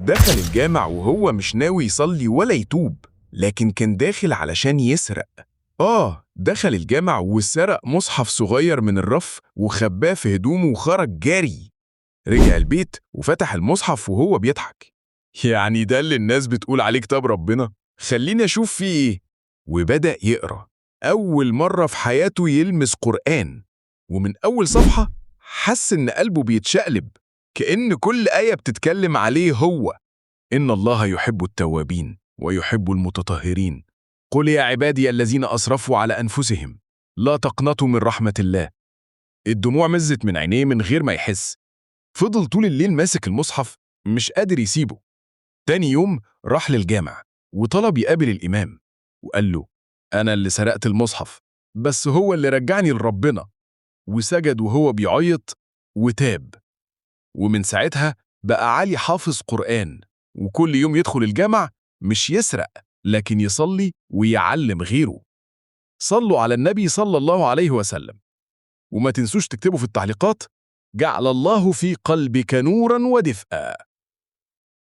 دخل الجامع وهو مش ناوي يصلي ولا يتوب، لكن كان داخل علشان يسرق. دخل الجامع وسرق مصحف صغير من الرف وخباه في هدومه وخرج جاري. رجع البيت وفتح المصحف وهو بيضحك. يعني ده اللي الناس بتقول عليه كتاب ربنا؟ خليني أشوف فيه إيه. وبدأ يقرأ. أول مرة في حياته يلمس قرآن، ومن أول صفحة حس إن قلبه بيتشقلب، كأن كل آية بتتكلم عليه هو. إن الله يحب التوابين ويحب المتطهرين. قل يا عبادي الذين أسرفوا على أنفسهم لا تقنطوا من رحمة الله. الدموع مزت من عينيه من غير ما يحس. فضل طول الليل ماسك المصحف مش قادر يسيبه. تاني يوم راح للجامع وطلب يقابل الإمام، وقال له: أنا اللي سرقت المصحف، بس هو اللي رجعني لربنا. وسجد وهو بيعيط وتاب. ومن ساعتها بقى علي حافظ قرآن، وكل يوم يدخل الجامع مش يسرق، لكن يصلي ويعلم غيره. صلوا على النبي صلى الله عليه وسلم. وما تنسوش تكتبوا في التعليقات: جعل الله في قلبك نورا ودفئا.